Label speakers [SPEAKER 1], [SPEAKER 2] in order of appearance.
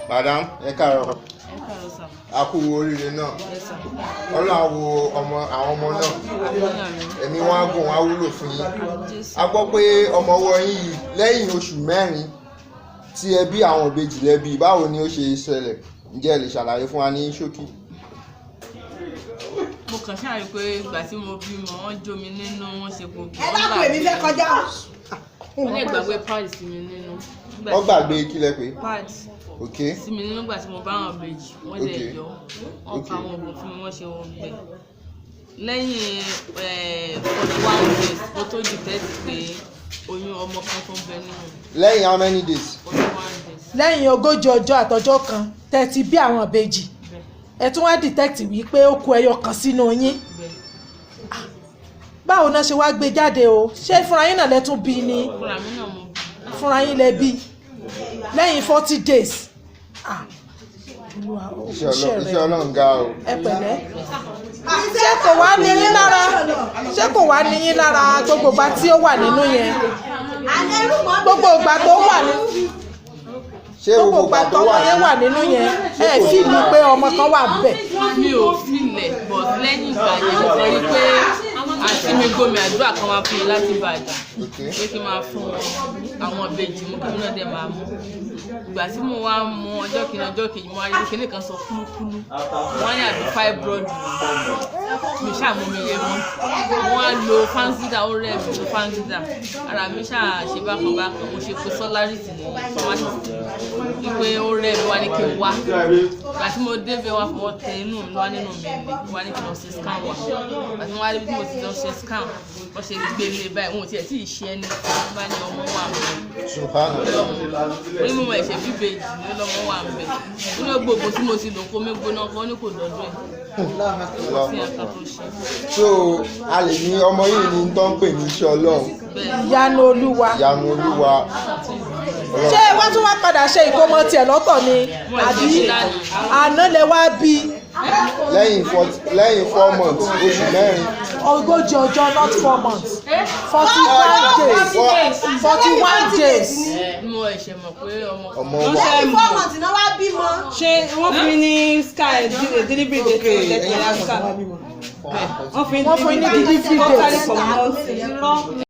[SPEAKER 1] Madam, ẹ káàárọ̀.
[SPEAKER 2] Ẹ káàárọ̀ sà.
[SPEAKER 1] A kú oríire náà.
[SPEAKER 2] Yes sir.
[SPEAKER 1] Ọlọ́run á wo ọmọ, àwọn ọmọ náà.
[SPEAKER 2] Àmín, àmín.
[SPEAKER 1] Ẹ̀mí wọn á gùn, wọn á wúlò fún yín.
[SPEAKER 2] Àmín Jésù.
[SPEAKER 1] A gbọ́ pé ọmọ ọwọ́ yín yìí, lẹ́yìn oṣù 4 tí ẹ bí àwọn ìbejì lẹ́bi, báwo ni ó ṣe ṣẹlẹ̀? Ǹjẹ́ ẹ lè ṣàlàyé fún wa ní ṣókí?
[SPEAKER 2] Mo kàn ṣáà rí pé ìgbà tí mo bímọ, wọ́n jó mi nínú, wọ́n ṣe gbogbo.
[SPEAKER 3] Ẹ dákun, èmi fẹ́ kọjá o.
[SPEAKER 2] Wọ́n lè gbàgbé pad sí mi nínú. Nígbà
[SPEAKER 1] Wọ́n gbàgbé kílẹ̀ pé?
[SPEAKER 2] Pad sí mi nínú nígbà tí mo bá àwọn ìbejì, wọ́n dẹ̀ yọ. Wọ́n ka àwọn oògùn fún mi, wọ́n ṣe wọn bẹ̀. Lẹ́yìn 41 days, mo tó detect pé oyún ọmọ kan tó ń bẹ nínú.
[SPEAKER 1] Lẹ́yìn how many days?
[SPEAKER 2] 41 days.
[SPEAKER 4] Lẹ́yìn 40 ọjọ́ àtọjọ́ kan tẹ́ ti bí àwọn ìbejì,
[SPEAKER 2] Bẹ́ẹ̀.
[SPEAKER 4] ẹ tún wá detect wípé ó kù ẹyọ kan sínú yín?
[SPEAKER 2] Bẹ́ẹ̀.
[SPEAKER 4] Báwo náà ṣe wá gbé jáde o? Ṣé fúnra yín náà lẹ tún bí ni?
[SPEAKER 2] Fúnra mi náà mo bí.
[SPEAKER 4] Fúnra yín lẹ bí lẹ́yìn 40 days. Ah, Olúwa, ó
[SPEAKER 1] Iṣẹ́
[SPEAKER 4] iṣẹ́
[SPEAKER 1] Ọlọ́run,
[SPEAKER 4] rẹ.
[SPEAKER 1] iṣẹ́ Ọlọ́run ga o.
[SPEAKER 4] Ẹ pẹ̀lẹ́. Ṣé kò wá ní yín lára? Ṣé kò wá ní yín lára gbogbo ìgbà tí ó wà nínú yẹn? Gbogbo ìgbà tó wà ní
[SPEAKER 1] Ṣé
[SPEAKER 4] gbogbo ìgbà
[SPEAKER 1] tó
[SPEAKER 4] tọmọ
[SPEAKER 1] wà
[SPEAKER 4] yẹn wà nínú yẹn, ẹ feel pé ọmọ kan wà bẹ́ẹ̀?
[SPEAKER 2] Mi ò feel ẹ̀, but lẹ́yìn ìgbà yẹn, mo kàn rí pé àti mi gómi àdúrà kan wá fún mi láti Ìbàdàn pé kí n máa fún àwọn ìbejì mú, kí n náà dẹ̀ máa mú. Ìgbà tí mo wá mú, ọjọ́ kìíní, ọjọ́ kejì, mo wá rí kíní kan sọ kúlúkúlú, wọ́n ní àbí fibroid. Mi ṣáà mú mi yẹn mọ́. Mo wá lo Fansidar, ó rẹ̀ mí, lo Fansidar, ara mi ṣáà ṣe bákan bákan. Mo ṣe pé Solaris ní pharmacist wípé ó rẹ̀ mí, wá ní kí n wá. Ìgbà tí mo débẹ̀, wá fọwọ́ tẹ inú mi, wá nínú mi lè wá ní kí n lọ ṣe scan wá. Ìgbà tí mo wá débi tí mo ti lọ ṣe scan, wọ́n ṣe gbé mi báyìí, wọn ò tiẹ̀ tí ì ṣe ẹni bá ní ọmọ wà mí.
[SPEAKER 1] Subhanallah.
[SPEAKER 2] Ó ní mo mọ ẹ̀ṣẹ̀ bíbejì ní lọ́mọ wà ń bẹ̀. Ó ní gbogbo tí mo ti lò kó mi gbóná kan, ó ní kò dọ́dọ̀ ẹ̀, kò sí nǹkan tó ṣe.
[SPEAKER 1] So a lè ní ọmọ yìí ní tó ń pè ní iṣẹ́ Ọlọ́run.
[SPEAKER 2] Bẹ́ẹ̀.
[SPEAKER 4] Ìyanu Olúwa.
[SPEAKER 1] Ìyanu Olúwa.
[SPEAKER 4] Ṣé wá tún wá padà ṣe ìkómọ tiẹ̀ lọ́tọ̀ ni, àbí àná lẹ wá bí?
[SPEAKER 1] Lẹ́yìn 4 months, oṣù 4.
[SPEAKER 4] 40 ọjọ́, not 4 months. 41 days, 41 days.
[SPEAKER 2] Ní mo ẹ̀ṣẹ̀ mọ̀ pé ọmọ
[SPEAKER 1] Ọmọ
[SPEAKER 5] Wọ́n
[SPEAKER 1] wà.
[SPEAKER 5] ṣe
[SPEAKER 3] 4 months náà wá bímọ.
[SPEAKER 5] Ṣé wọ́n fún mi ní scan delivery date for the scan? Wọ́n
[SPEAKER 4] Wọ́n fún yín ní delivery date.
[SPEAKER 5] Totally for months.